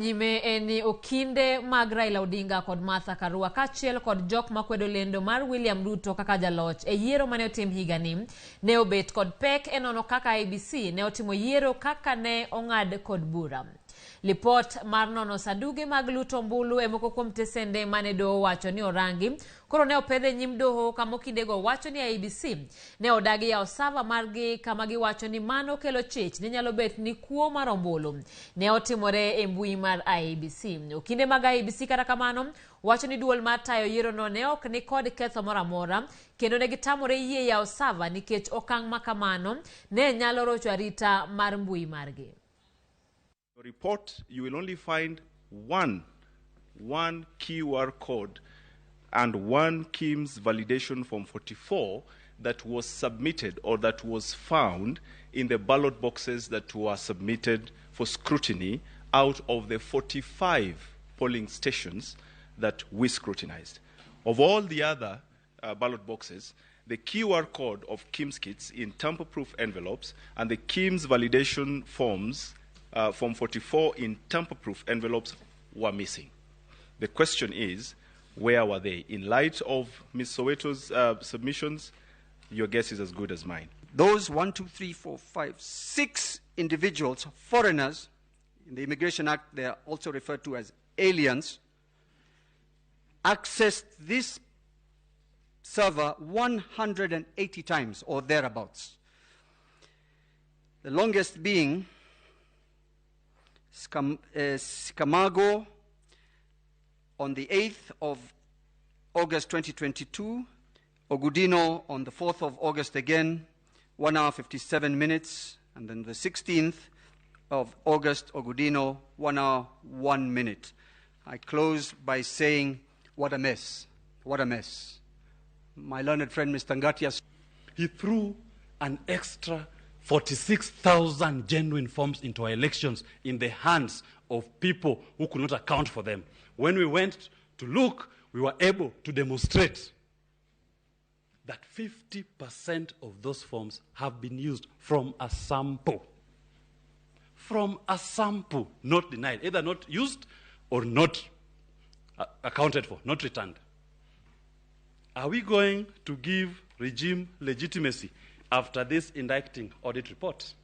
Nyime en ni okinde mag Raila Odinga kod Martha Karua kaachiel kod jok makwedo lendo mar William Ruto kaka jaloch e yiero mane otim higani ne obet kod pek e nono kaka IEBC ne otimo yiero kaka ne ong'ad kod bura. Lipot mar nono sanduge mag luto ombulu e moko kuom tesende mane doho wacho ni orangi koro ne opedh e nyim doho kama okindego wacho ni IEBC ne odagi yawo sava margi kama giwacho ni mano kelo chich ni nyalo bet ni kuo mar ombulu ne otimore e mbui mar IEBC. Okinde mag IEBC kata kamano wacho ni duol mar tayo yierono ne ok ni kod ketho moro amora kendo ne gitamore yie yawo sava nikech okang' ma kamano ne nyalo rocho arita mar mbui margi. Report, you will only find one QR code and one KIEMS validation form 44 that was submitted or that was found in the ballot boxes that were submitted for scrutiny out of the 45 polling stations that we scrutinized. Of all the other ballot boxes, the QR code of KIEMS kits in tamper-proof envelopes and the KIEMS validation forms, Form 44 in tamper-proof envelopes, were missing. The question is, where were they? In light of Ms. Soweto's submissions, your guess is as good as mine. Those 1, 2, 3, 4, 5, 6 individuals, foreigners, in the Immigration Act, they are also referred to as aliens, accessed this server 180 times or thereabouts. The longest being Scamago on the 8th of August 2022, Ogudino on the 4th of August again, 1 hour 57 minutes, and then the 16th of August, Ogudino, 1 hour, 1 minute. I close by saying, what a mess, what a mess. My learned friend, Mr. Ngatia. He threw an extra 46,000 genuine forms into our elections in the hands of people who could not account for them. When we went to look, we were able to demonstrate that 50% of those forms have been used from a sample. From a sample, not denied, either not used or not accounted for, not returned. Are we going to give regime legitimacy after this indicting audit report?